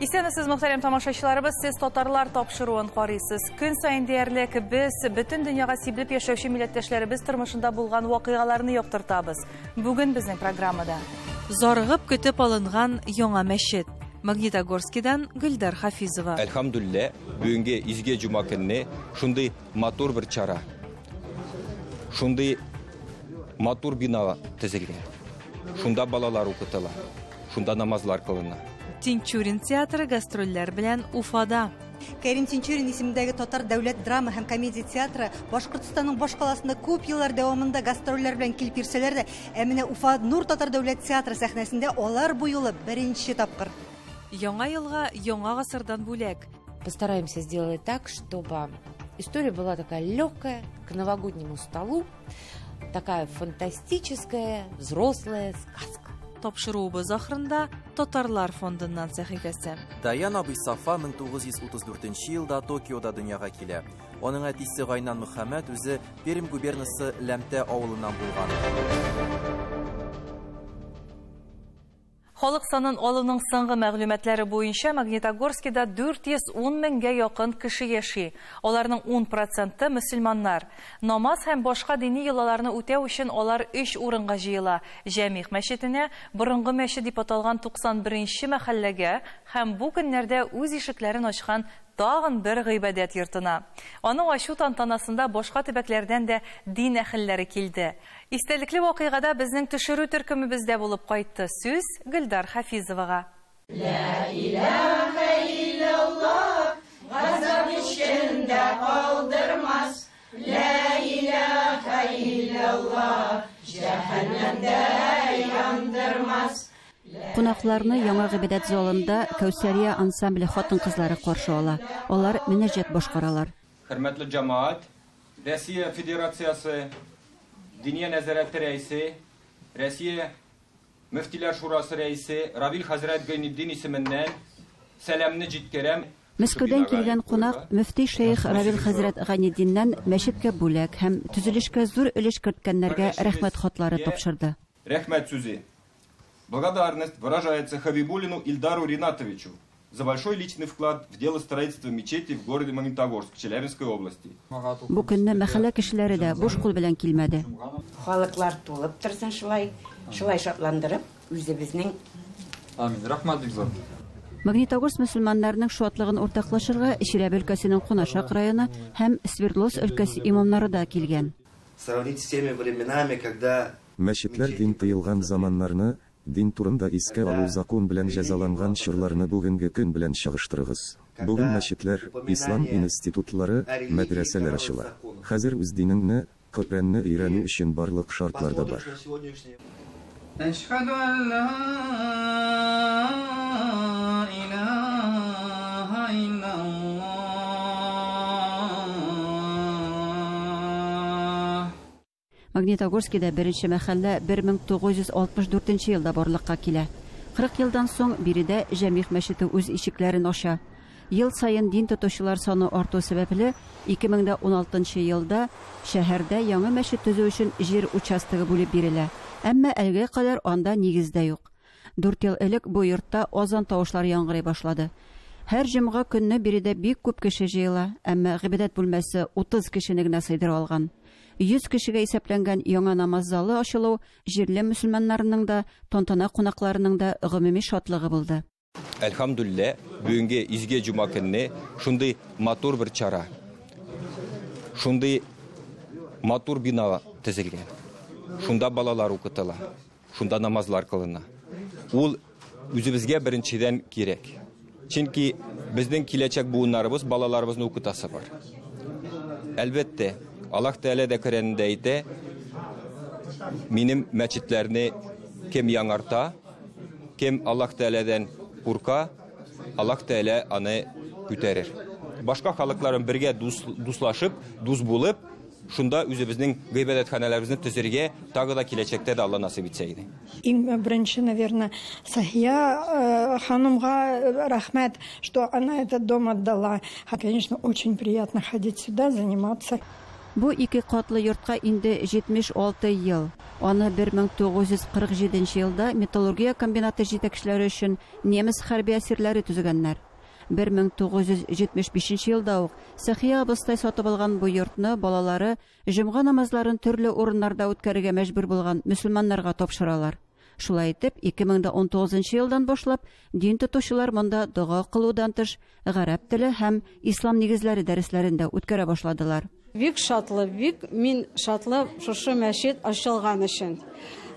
Исәнмесез, мөхтәрәм тамашачыларыбыз, сез татарлар тапшыруын карыйсыз. Көн саен диярлек без бөтен дөньяга сибелеп яшәүче милләттәшләребез тормышында булган вакыйгаларны яктыртабыз. Бүген безнең программада зарыгып көтеп алынган яңа мәчет. Магнитогорскидан Гөлдар Хафизова. Әлхәмдүлилләһ, бүгенге изге җомга көнне шундый матур бер чара, шундый матур бина төзелгән. Шунда балалар укытыла, шунда намазлар кылына. Тинчурин театры гастрольләр белән Уфада. Кәрим Тинчурин исемендәге Татар дәүләт драма һәм комедия театры Башкортостанның баш каласында күп еллар дәвамында гастрольләр белән килеп йөрсәләр дә, ә менә Уфа Нур Татар дәүләт театры сәхнәсендә алар бу юлы беренче тапкыр. Яңа елга яңа гасырдан бүләк. Постараемся сделать так, чтобы история была такая легкая, к новогоднему столу, такая фантастическая, взрослая сказка. Тапшыруыбыз ахырында Татарлар фондыннан сәхифәсе. Даян абый Сафа 1934 елда Токиода дөньяга килә. Аның әтисе Гайнан Мөхәммәд үзе Пермь губернасы Ләмтә авылыннан булган. Халык санын алуның соңгы мәгълүматлары буенча Магнитогорскида 410 меңгә якын кеше яши. Аларның 10% мөселманнар. Намаз һәм башка дини йолаларны үтәү өчен алар 3 урынга җыела. Җәмигъ мәчетенә, борынгы мәчет дип аталган 91 мәхәлләгә һәм бу көннәрдә үз ишекләрен ачкан тагын бер гыйбадәт йортына. Аның ачу тантанасында башка төбәкләрдән дә дин әһелләре килде. Истәлекле вакыйгада безнең төшерү төркемебез дә булып кайтты. Сүз Гөлдар Хафизовага. Ла илаһа иллаллаһ, газап эчендә калдырмас. Ла илаһа иллаллаһ, җәһәннәмдә яндырмас. Кунакларны яңа гыйбадәт залында Кәүсәрия ансамбле хатын-кызлары каршы ала. Алар мөнәҗәт башкаралар. Хөрмәтле җәмәгать, Россия Федерациясе Диния нәзарәте рәисе, Россия Мөфтиләр шурасы рәисе Равил хәзрәт Гайнетдин исеменнән сәламне җиткерәм. Мәскәүдән килгән кунак мөфти шәех Равил хәзрәт Гайнетдиннән мәчеткә бүләк һәм төзелешкә зур өлеш керткәннәргә рәхмәт хатлары тапшырды. Рәхмәт сүзе. Благодарность выражается Хабибуллину Ильдару Ринатовичу за большой личный вклад в дело строительства мечети в городе Магнитогорск Челябинской области. Бу көнне мәхәллә кешеләре дә буш кул белән килмәде. Халыклар тулып торсын шулай, шулай шатландырып, үзебезнең. Амин. Рәхмәт бик зур. Магнитогорск мөселманнарының шатлыгын уртаклашырга Чиләбе өлкәсенең Кунашак районы һәм Свердловск өлкәсе имамнары да килгән. Сравнить с теми временами, когда мәчетләр дин тыелган заманнарны, дин турында искә алу закон белән җәзаланган чорларны бүгенге көн белән чагыштырыгыз. Бүген мәчетләр, ислам институтлары, мәдрәсәләр ачыла. Хәзер үз динеңне, Коръәнне өйрәнү өчен барлык шартлар да бар. Әшһәдү ан ла илаһа иллаллаһ. Магнитогорскида беренче мәхәллә 1964 елда барлыкка килә. 40 елдан соң биредә Җәмигъ мәчете үз ишекләрен ача. Ел саен дин тотучылар саны арту сәбәпле 2016 елда шәһәрдә яңа мәчет төзү өчен җир участогы бүлеп бирелә. Әмма әлегә кадәр анда нигез дә юк. 4 ел элек бу йортта азан тавышлары яңгырый башлады. Һәр җомга көнне биредә бик күп кеше җыела, әмма гыйбадәт бүлмәсе 30 кешене генә сыйдыра алган. 100 кешегә исәпләнгән яңа намаз залы ачылу җирле мөселманнарның да, тантана кунакларының да гомуми шатлыгы булды. Әлхәмдүлилләһ, бүгенге изге җомга көнне шундый матур бер чара, шундый матур бина төзелгән. Шунда балалар укытыла, шунда намазлар кылына. Ул үзебезгә беренчедән кирәк. Чөнки безнең киләчәк буыннарыбыз, балаларыбызны укытасы бар. Әлбәттә, Аллаһ Тәгалә дә Коръәндә әйтә, минем мәчетләрне кем яңарта, кем Аллаһ Тәгаләдән курка, Аллаһ Тәгалә аны күтәрер. Башка халыкларын бергә дуслашып, дус булып, шунда үзебезнең гыйбадәтханәләребезне төзергә тагы да киләчәктә дә Алла насыйп итсә иде. Иң беренче, наверное, Сахия ханымга рәхмәт, что она этот дом отдала. А, конечно, очень приятно ходить сюда, заниматься. Бу ике катлы йортка инде 76 ел. Аны 1947 елда металлургия комбинаты җитәкчеләре өчен немец хәрби әсирләре төзегәннәр. 1975 елда ук Сәхия абыстай сатып алган бу йортны балалары җомга намазларын төрле урыннарда үткәрергә мәҗбүр булган мөселманнарга тапшыралар. Шулай итеп, 2019 елдан башлап дин тотучылар монда дога кылудан тыш гарәп теле һәм ислам нигезләре дәресләрен дә үткәрә башладылар. Бик шатлы, бик мин шатлы шушы мәчет ачылган өчен.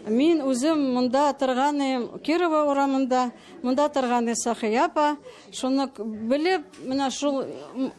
Мин үзем монда торган идем, Кирова урамында, монда торган Сахия апа, шуны белеп, менә шул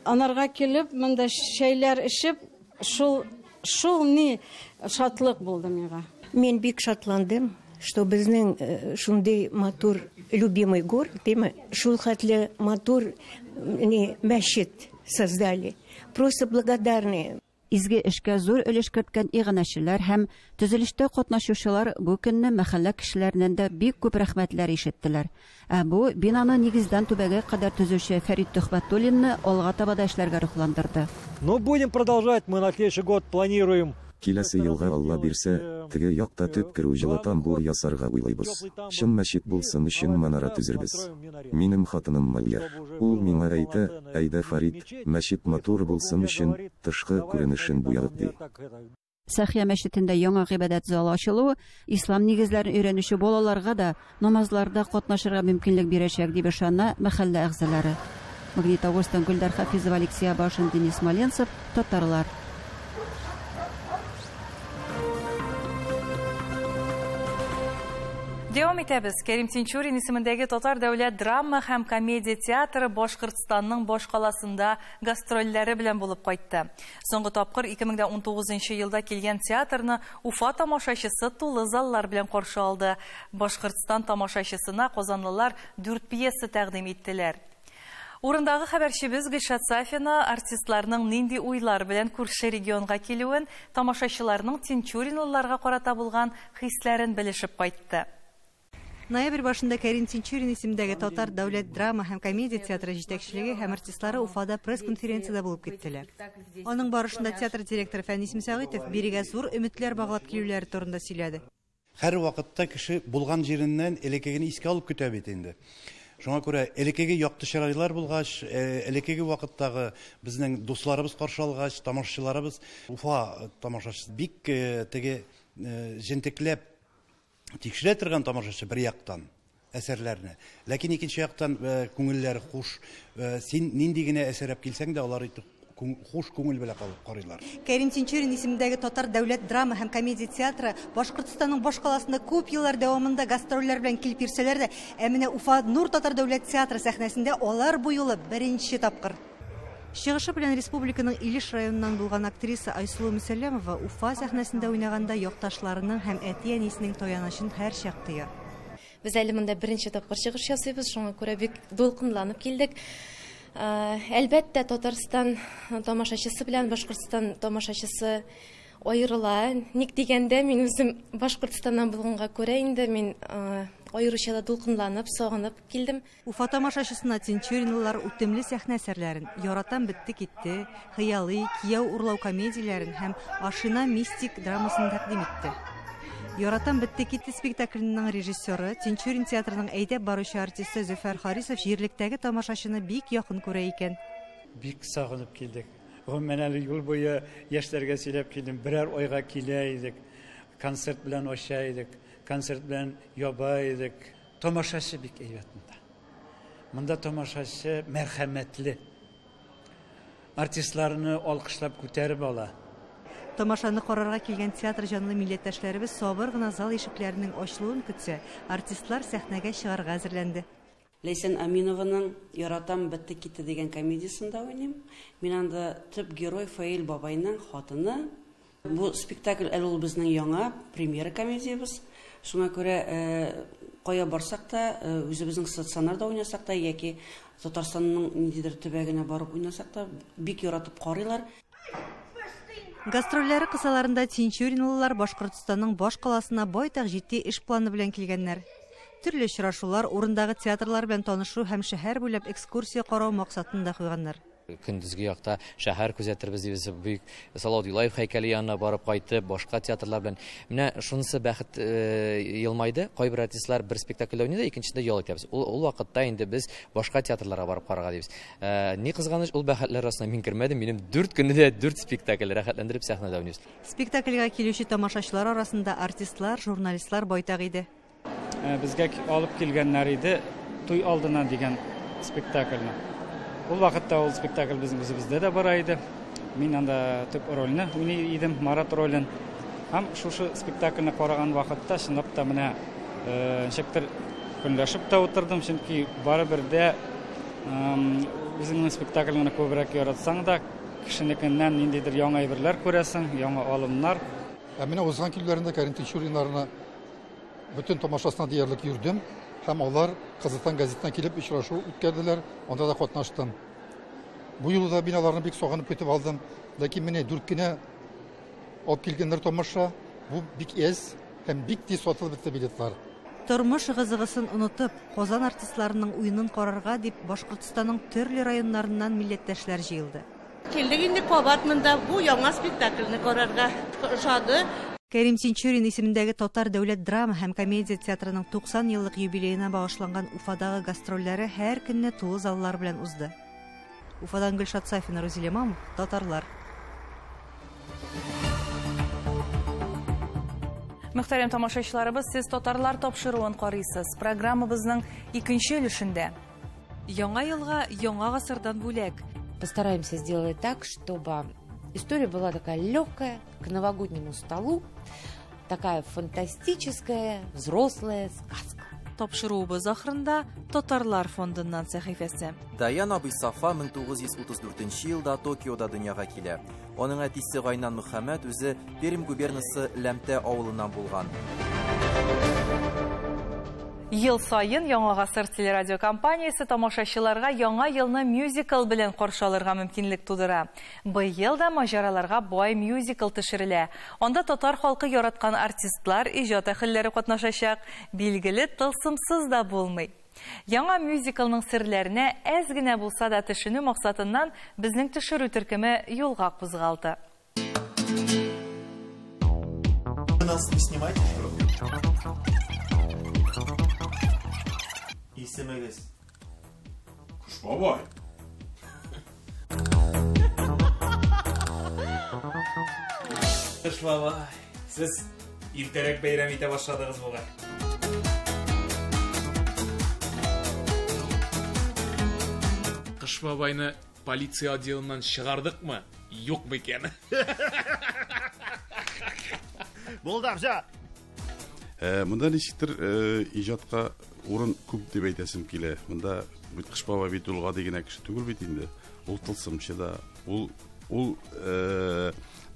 анарга килеп, монда чәйләр эчеп, шул ни шатлык булды миңа. Мин бик шатландым, что безнең шундый матур любимый город, димме, шул хәтле матур ни мәчет создали. Просто благодарны. Изге эшкә зур өлеш керткән иганәчеләр һәм төзелештә катнашучылар бу көнне мәхәллә кешеләреннән дә бик күп рәхмәтләр ишеттеләр. Ә бу бинаны нигездән түбәгә кадәр төзүче Фәрит Төхвәтуллинны алга таба да эшләргә рухландырды. Но будем продолжать, мы на следующий год планируем. Киләсе елга Алла бирсә, теге якта төп керү җылы тамбур ясарга уйлыйбыз. Чын мәчет булсын өчен манара төзербез. Минем хатыным маляр. Ул миңа әйтә, әйдә Фарид, мәчет матур булсын өчен тышкы күренешен буядык ди. Сәхия мәчетендә яңа гыйбадәт залы ачылуы ислам нигезләрен өйрәнүче балаларга да намазларда катнашырга мөмкинлек бирәчәк дип ышана мәхәллә әгъзалары. Магнитогорсктан Гөлдар Хафизова, Алексей Абашин, Денис Смоленцев, Татарлар. Дәвам итәбез. Кәрим Тинчурин исемендәге Татар дәүләт драма һәм комедия театры Башкортстанның башкаласында гастрольләре белән булып кайтты. Соңгы тапкыр 2019 елда килгән театрны Уфа тамашачысы тулы заллар белән каршы алды. Башкортстан тамашачысына казанлылар 4 пьеса тәкъдим иттеләр. Урындагы хәбәрчебез Гөлшат Сафина артистларның нинди уйлар белән күрше регионга килүен, тамашачыларның Тинчуринлыларга карата булган хисләрен белешеп кайтты. Ноябрь башында Кәрим Тинчурин исемендәге Татар дәүләт драма һәм комедия театры җитәкчелеге һәм артистлары Уфада пресс-конференциядә булып киттеләр. Аның барышында театр директоры Фәнис Мсәгыйтов бирегә зур өметләр баглап килүләре турында сөйләде. Һәр вакытта кеше булган җиреннән элеккегене искә алып көтә бит инде. Шуңа күрә элеккеге якты чырайлар булгач, элеккеге вакыттагы безнең дусларыбыз каршы алгач, тамашачыларыбыз, Уфа тамашачысы бик теге җентекләп тикшерә торган тамашачы бер яктан әсәрләрне. Ләкин икенче яктан күңелләре хуш. Син нинди генә әсәр алып килсәң дә, алар хуш күңел белән карыйлар. Кәрим Тинчурин исемендәге Татар дәүләт драма һәм комедия театры Башкортстанның башкаласында күп еллар дәвамында гастрольләр белән килеп йөрсәләр дә, ә менә Уфа Нур Татар дәүләт театры сәхнәсендә алар бу юлы беренче тапкыр. Чыгышы белән республиканың Илеш районыннан булган актриса Айсылу Мөсәлләмова Уфа сәхнәсендә уйнаганда якташларының һәм әти-әнисенең таянычын һәрчак тоя. Без әле монда беренче тапкыр чыгыш ясыйбыз, шуңа күрә бик дулкынланып килдек. Әлбәттә, Татарстан тамашачысы белән Башкортстан тамашачысы аерыла. Ник дигәндә, мин үзем Башкортстаннан булганга күрә инде мин аеруча да дулкынланып, сагынып килдем. Уфа тамашачысына Тинчуринлылар үтемле сәхнә әсәрләрен, Яратам бетте китте, Хыялый, Кияү урлау комедияләрен һәм Ашина мистик драмасын тәкъдим итте. Яратам бетте китте спектакленең режиссеры, Тинчурин театрының әйдәп баручы артисты Зөфәр Харисов җирлектәге тамашачыны бик якын күрә икән. Бик сагынып килдек. Гомумән әле юл буе яшьләргә сөйләп килдем. Берәр айга килә идек, концерт белән ача идек, концерт белән яба идек. Тамашачы бик әйбәт монда. Монда тамашачы мәрхәмәтле. Артистларны алкышлап күтәреп ала. Тамашаны карарга килгән театр җанлы милләттәшләребез сабыр гына зал ишекләренең ачылуын көтсә, артистлар сәхнәгә чыгарга әзерләнде. Ләйсән Аминованың Яратам бетте китте дигән комедиясендә уйныйм. Мин анда төп герой Фаил бабайның хатыны. Бу спектакль әле ул безнең яңа премьера комедиябез. Шуңа күрә кая барсак та, үзебезнең стационарда уйнасак та яки Татарстанның ниндидер төбәгенә барып уйнасак та, бик яратып карыйлар. Гастрольләре кысаларында Тинчуринлылар Башкортстанның баш каласына байтак җитди эш планы белән килгәннәр. Төрле очрашулар, урындагы театрлар белән танышу һәм шәһәр буйлап экскурсия карау максатын да куйганнар. Көндезге якта шәһәр күзәтербез дибез, бөек Салават Юлаев һәйкәле янына барып кайтып, башка театрлар белән. Менә шунысы бәхет елмайды. Кайбер артистлар бер спектакльдә уйный да, икенчесендә ял итәбез. Ул вакытта инде без башка театрларга барып карарга дибез. Ни кызганыч, ул бәхетләр арасына мин кермәдем. Минем 4 көндә дә 4 спектакль рәхәтләндереп сәхнәдә уйныйбыз. Спектакльгә килүче тамашачылар арасында артистлар, журналистлар байтак иде. Безгә алып килгәннәр иде Туй алдыннан дигән спектакльне. Ул вакытта ул спектакль безнең үзебездә дә бара иде. Мин анда төп рольне уйный идем, Марат ролен. Һәм шушы спектакльне караган вакытта чынлап та менә ничектер көнләшеп тә утырдым, чөнки барыбер дә үзеңнең спектаклеңне күбрәк яратсаң да, кешенекеннән ниндидер яңа әйберләр күрәсең, яңа алымнар. Ә менә узган килүләрендә Кәрим Тинчуриннарны бөтен тамашасына диярлек йөрдем. Һәм алар Кызыл таң газетына килеп очрашу үткәрделәр, анда да катнаштым. Бу юлы да мин аларны бик сагынып көтеп алдым. Ләкин менә 4 кенә алып килгәннәр тамаша, бу бик әз һәм бик тиз сатылып бетте билетлар. Тормыш ыгы-зыгысын онытып, Казан артистларының уенын карарга дип Башкортстанның төрле районнарыннан милләттәшләр җыелды. Килдек инде кабат монда бу яңа спектакльне карарга. Ошады. Кәрим Тинчурин исемендәге Татар дәүләт драма һәм комедия театрының 90 еллык юбилеена багышланган Уфадагы гастрольләре һәр көнне тулы заллар белән узды. Уфадан Гөлшат Сафина, Рузиль Имамов, Татарлар. Мөхтәрәм тамашачыларыбыз, сез Татарлар тапшыруын карыйсыз. Программабызның икенче өлешендә. Яңа елга яңа гасырдан бүләк. Постараемся сделать так, чтобы история была такая легкая, к новогоднему столу, такая фантастическая взрослая сказка. Тапшыруыбыз ахырында Татарлар фондыннан сәхифәсе. Даян абый Сафа 1934 елда Токиода дөньяга килә. Аның әтисе Гайнан Мөхәммәд үзе Пермь губернасы Ләмтә авылыннан булган. Ел саен Яңа гасыр телерадиокомпаниясе тамашачыларга яңа елны мюзикл белән каршы алырга мөмкинлек тудыра. Быел да маҗараларга бай мюзикл төшерелә. Анда татар халкы яраткан артистлар, иҗат әһелләре катнашачак. Билгеле, тылсымсыз да булмый. Яңа мюзиклның серләренә әз генә булса да төшенү максатыннан безнең төшерү төркеме юлга кузгалды. Нас не снимайте, что ли? Исемегез? Кыш бабай. Кыш бабай, сез иртәрәк бәйрәм итә башладыгыз бугай. Кыш бабайны полиция отделыннан чыгардыкмы, юкмы икән? Булды, все. Монда ничектер иҗатка урын күп дип әйтәсем килә. Монда бит Кыш бабай бит ул гади генә кеше түгел бит инде. Ул тылсымчы да, ул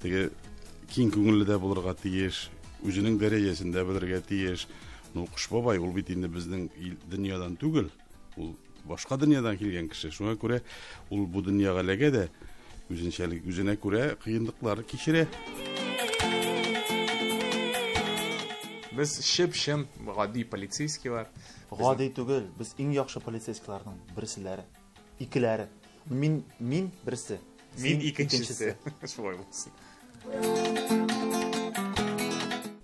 теге киң күңелле дә булырга тиеш, үзенең дәрәҗәсен дә белергә тиеш. Ну, Кыш бабай ул бит инде безнең дөньядан түгел, ул башка дөньядан килгән кеше. Шуңа күрә ул бу дөньяга эләгә дә үзенчәлек, үзенә күрә кыенлыклар кичерә. Без чып-чын гади полицейскийлар. Гади түгел, без иң яхшы полицейскийларның берселәре, икеләре. Мин берсе. Мин икенчесе. Шулай булсын.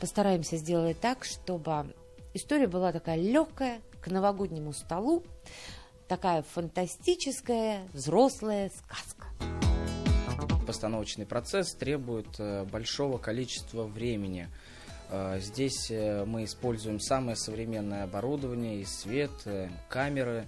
Постараемся сделать так, чтобы история была такая легкая, к новогоднему столу, такая фантастическая взрослая сказка. Постановочный процесс требует большого количества времени. Здесь мы используем самое современное оборудование, и свет, камеры.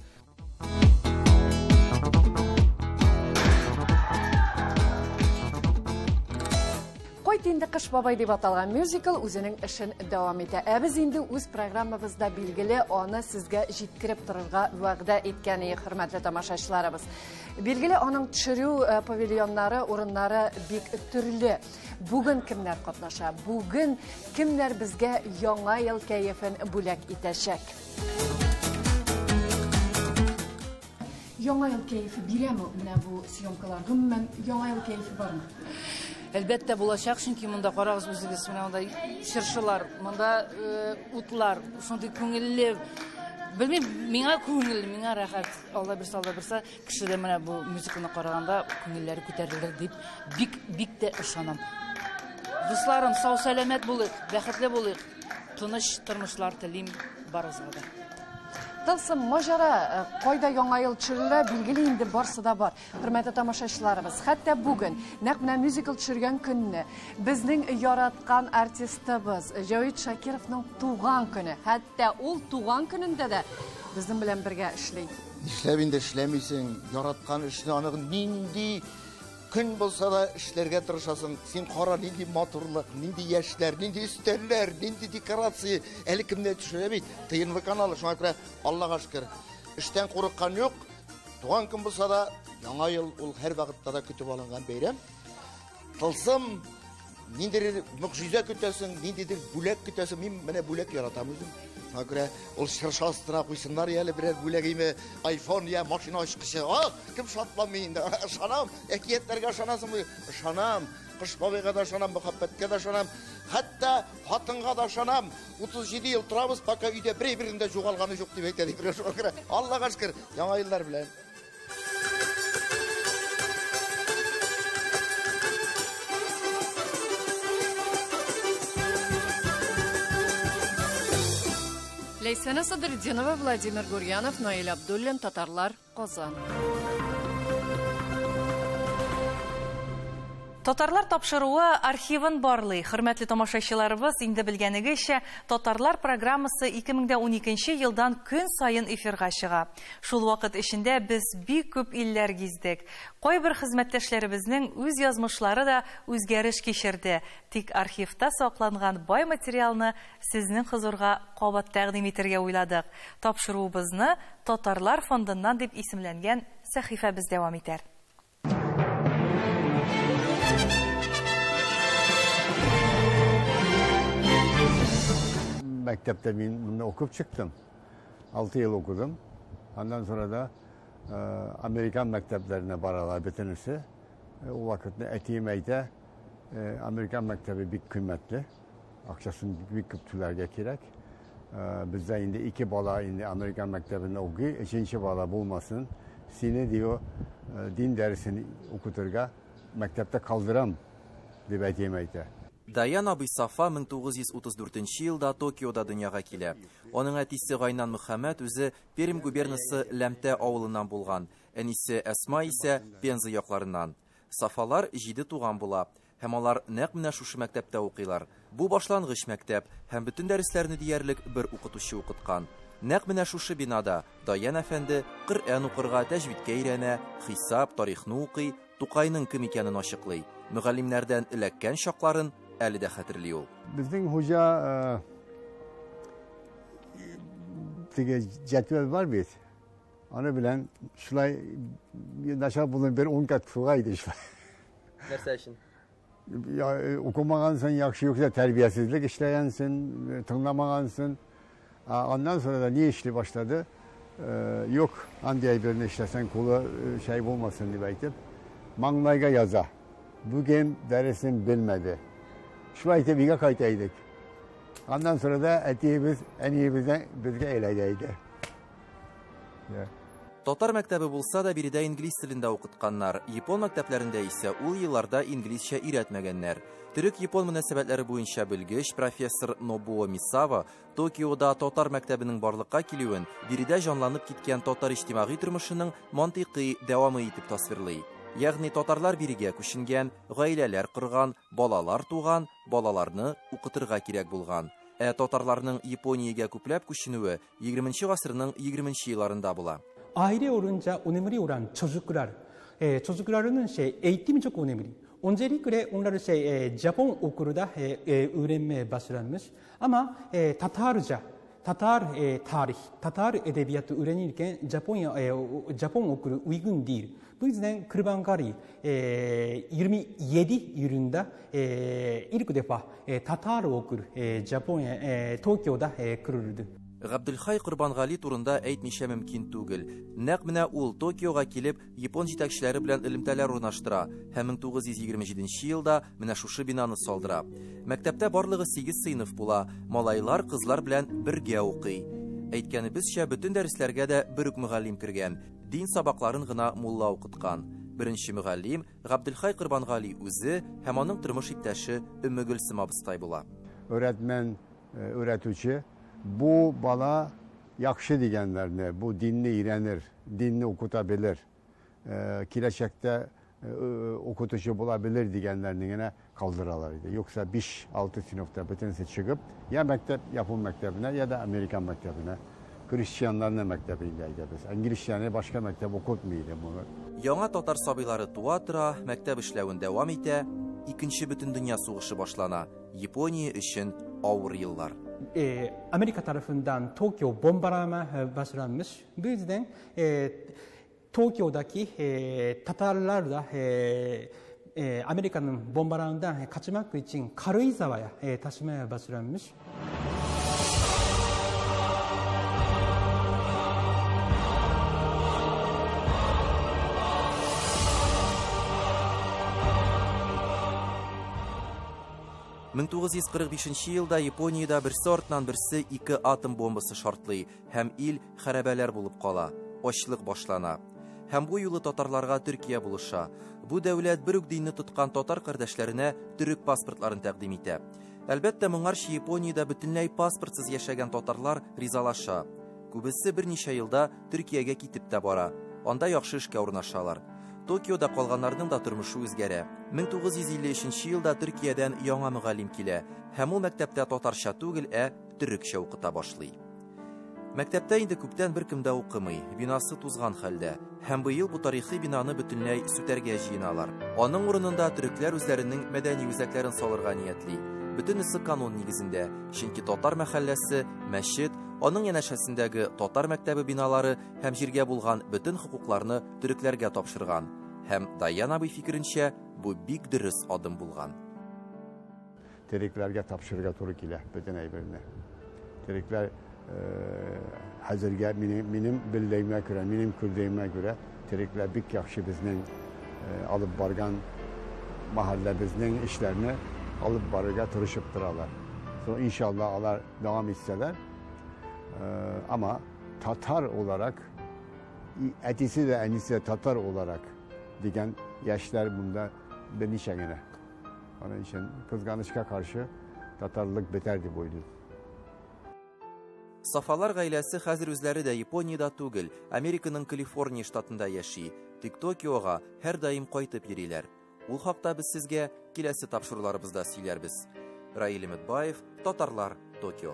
Кайт инде Кыш бабай дип аталган мюзикл үзенең эшен дәвам итә. Ә без инде үз программабызда билгеле аны сезгә җиткереп торырга вәгъдә иткән идек, хөрмәтле тамашачыларыбыз. Билгеле аның төшерү павильоннары, урыннары бик төрле. Бүген кемнәр катнаша? Бүген кемнәр безгә яңа ел кәефен бүләк итәчәк? Яңа ел кәефе бирәме менә бу съемкалар? Гомумән, яңа ел кәефе бармы? Әлбәттә булачак, чөнки монда карагыз үзегез, менә монда чыршылар, монда утлар, шундый күңелле Белмим, миңа күңел, миңа рәхәт. Алла бирсә, Алла бирсә, кеше дә менә бу мюзиклны караганда күңелләре күтәрелер дип бик, бик тә ышанам. Дусларым, сау-сәламәт булыйк, бәхетле булыйк. Тыныч тормышлар телим барыгызга да. Тылсым маҗара, кайда яңа ел төшерелә, билгеле инде барсы да бар. Хөрмәтле тамашачыларыбыз, хәтта бүген, нәкъ менә мюзикл төшергән көнне, безнең яраткан артистыбыз Җәвит Шакировның туган көне. Хәтта ул туган көнендә дә безнең белән бергә эшли. Нишләп инде эшләмисең? Яраткан эшне аны нинди көн булса да эшләргә тырышасың. Син кара, нинди матурлык, нинди яшьләр, нинди өстәлләр, нинди декорация. Әле кемнәр төшерә бит? ТНВ каналы, шуңа күрә Аллага шөкер. Эштән курыккан юк. Туган көн булса да, Яңа ел ул һәр вакытта да көтеп алынган бәйрәм. Тылсым, ниндидер могҗиза көтәсең, ниндидер бүләк көтәсең. Мин менә бүләк яратам үзем. Шуңа күрә ул чыршы астына куйсыннар әле берәр бүләгеме, iPhone я машина ачкычы. А, кем шатланмый инде? Ышанам, әкиятләргә ышанасыңмы? Ышанам. Кыш бабайга да ышанам, мәхәббәткә дә ышанам. Хәтта хатынга да ышанам. 37 ел торабыз, пока өйдә бер-беренең дә югалганы юк дип әйтә дип. Шуңа күрә Аллага шөкер, яңа еллар белән. Ләйсәнә Садретдинова, Владимир Гурьянов, Наил Абдуллин, Татарлар, Казан. Татарлар тапшыруы архивын барлый. Хөрмәтле тамашачыларыбыз, инде белгәнегезчә, Татарлар программасы 2012 елдан көн саен эфирга чыга. Шул вакыт эчендә без бик күп илләр гиздек. Кайбер хезмәттәшләребезнең үз язмышлары да үзгәреш кичерде. Тик архивта сакланган бай материалны сезнең хозурга кабат тәкъдим итәргә уйладык. Тапшыруыбызны Татарлар фондыннан дип исемләнгән сәхифәбез дәвам итәр. Мәктәптә мин монда укып чыктым. 6 ел укыдым. Аннан sonra да Американ мәктәпләренә баралар бөтенесе. Ул вакытны әтием әйтә, Американ мәктәбе бик кыйммәтле. Акчасын бик күп түләргә кирәк. Бездә инде 2 бала инде Американ мәктәбендә укый, 3нче бала булмасын. Сине диyor, дин дәресен укытырга мәктәптә калдырам дип әтием әйтә. Даян абый Сафа 1934 елда Токиода дөньяга килә. Аның әтисе Гайнан Мөхәммәт үзе Пермь губернасы Ләмтә авылыннан булган, әнисе Әсма исә Пенза якларыннан. Сафалар 7 туган була һәм алар нәкъ менә шушы мәктәптә укыйлар. Бу башлангыч мәктәп һәм бөтен дәресләрне диярлек бер укытучы укыткан. Нәкъ менә шушы бинада Даян әфәнде Коръән укырга, тәҗвидкә өйрәнә, хисап, тарихны укый, Тукайның кем икәнен ачыклый. Мөгаллимнәрдән эләккән чакларын әле дә хәтерли ул. Безнең хуҗа теге җәтвәл бар бит. Аны белән шулай начар булган бер 10 кат суга иде шулай. Нәрсә өчен? Я, укымагансың, яхшы юкса тәрбиясезлек эшләгәнсең, тыңламагансың. Аннан sonra да ни эшли башлады? Юк, андый әйберне эшләсәң, кулы шәй булмасын дип әйтеп, маңлайга яза. Бүген дәресен белмәде. Шулай итеп өйгә кайта идек. Аннан sonra да әтиебез, әниебездән безгә әйләнә иде. Татар мәктәбе булса да биредә инглиз телендә укытканнар. Япон мәктәпләрендә исә ул елларда инглизчә өйрәтмәгәннәр. Төрек-япон мөнәсәбәтләре буенча белгеч профессор Нобуо Мисава Токиода татар мәктәбенең барлыкка килүен биредә җанланып киткән татар иҗтимагый тормышының мантыйкый дәвамы итеп тасвирлый. Ягъни татарлар бирегә күченгән, гаиләләр корган, балалар туган, балаларны укытырга кирәк булган. Ә татарларның Япониягә күпләп күченүе 20 гасырның 20 елларында була. Aile olunca önemli olan çocuklar. Çocuklarının eğitimi çok önemli. Öncelikle onlar Japon okulda öğrenmeye başlanmış. Ama Tatarca, Tatar tarih, Tatar edebiyatı öğrenirken Japon okulu uygun değil. Bu yüzden Kurbangali 27 yılında ilk defa Tatar okulu Japonya, Tokyo'da kuruldu. Габделхай Корбангали турында әйтмичә мөмкин түгел. Нәкъ менә ул Токиога килеп, япон җитәкчеләре белән элемтәләр урнаштыра һәм 1927 елда менә шушы бинаны салдыра. Мәктәптә барлыгы 8 сыйныф була. Малайлар кызлар белән бергә укый. Әйткәнебезчә, бөтен дәресләргә дә бер үк мөгаллим кергән, дин сабакларын гына мулла укыткан. Беренче мөгаллим Габделхай Корбангали үзе һәм аның тормыш иптәше Өммегөлсем абыстай була. Öğretmen, öğretici bu bala yaxşı diyenlerini, bu dinni öğrenir, dinni okutabilir, gelecekte okutucu bulabilir diyenlerini yine kaldıralar idi. Yoksa 5-6 sınıfta bütünsi çıkıp ya mektep, Yapon mektebine ya da Amerikan mektebine, Hristiyanların mektebindeydi biz. İngilizceni başka mektep okutmuyordu bunu. Яңа татар сабыйлары туа тора, мәктәп эшләвен дәвам итә. Икенче бөтендөнья сугышы башлана. Япония өчен авыр еллар. Amerika tarafından Tokyo bombalama başlanmış. Bu yüzden Tokyo'daki Tatarlar da Amerika'nın bombalarından kaçmak için Karuizawa'ya taşımaya başlanmış. ...1945 елда Япониядә берсе артыннан берсе ике атом бомбасы шартлый һәм ил хәрабәләр булып кала, ачлык башлана. Һәм бу юлы татарларга Төркия булыша. Бу дәүләт бер үк динне тоткан татар кардәшләренә төрек паспортларын тәкъдим итә. Әлбәттә, моңарчы Япониядә бөтенләй паспортсыз яшәгән татарлар ризалаша. Күбесе берничә елда Төркиягә китеп тә бара. Анда яхшы эшкә урнашалар. Токиода калганнарның да тормышы үзгәрә. 1953 елда Төркиядән яңа мөгаллим килә һәм ул мәктәптә татарча түгел, ә төрекчә укыта башлый. Мәктәптә инде күптән беркем дә укымый, бинасы тузган хәлдә. Һәм быел бу тарихи бинаны бөтенләй сүтәргә җыеналар. Аның урынында төрекләр үзләренең мәдәни үзәкләрен салырга ниятли. Бөтенесе канун нигезендә, чөнки татар мәхәлләсе, мәчет, аның янәшәсендәге татар мәктәбе биналары һәм җиргә булган бөтен хокукларны төрекләргә тапшырган. Һәм Даян абый фикеренчә, бу бик дөрес адым булган. Төрекләргә тапшырырга туры килә бөтен әйберне. Төрекләр хәзергә минем белдәгемә күрә, минем күрдәгемә күрә, төрекләр бик яхшы безнең алып барган мәхәлләбезнең эшләрне алып барырга тырышып торалар. So inşallah алар дәвам итсәләр, ama Tatar olarak, әтисе дә әнисе дә татар olarak дигән яшьләр монда берничә генә. Аның өчен кызганычка каршы татарлык бетәр дип уйлыйм. Сафалар гаиләсе хәзер үзләре дә Япониядә түгел, Американың Калифорния штатында яши. Тик Токиога һәрдаим кайтып йөриләр. Ул хакта без сезгә киләсе тапшыруларыбызда сөйләрбез. Раил Өметбаев, Татарлар, Токио.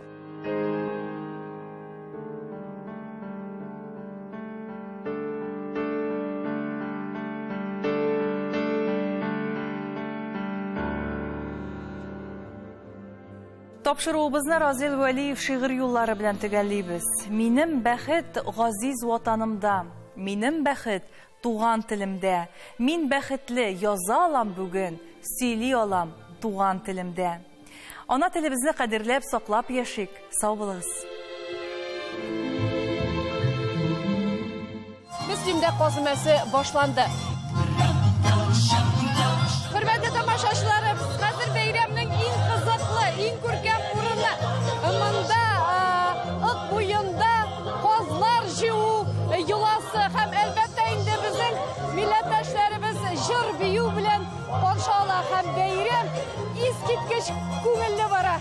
Тапшыруыбызны Разил Вәлиев шигырь юллары белән төгәллибез. Минем бәхет газиз ватанымда, минем бәхет туган телемдә. Мин бәхетле яза алам бүген, сөйли алам туган телемдә. Ана телебезне кадерләп, саклап яшик. Сау булыгыз. Мөслимдә каз өмәсе башланды. Хөрмәтле тамашачыларыбыз, хәзер бәйрәмнең иң кызыклы, иң күркәм урыны. Монда Ык буенда казлар җыю йоласы һәм әлбәттә инде безнең милләттәшләребез җыр бию белән каршы ала һәм бәйрәм искиткеч күңелле бара.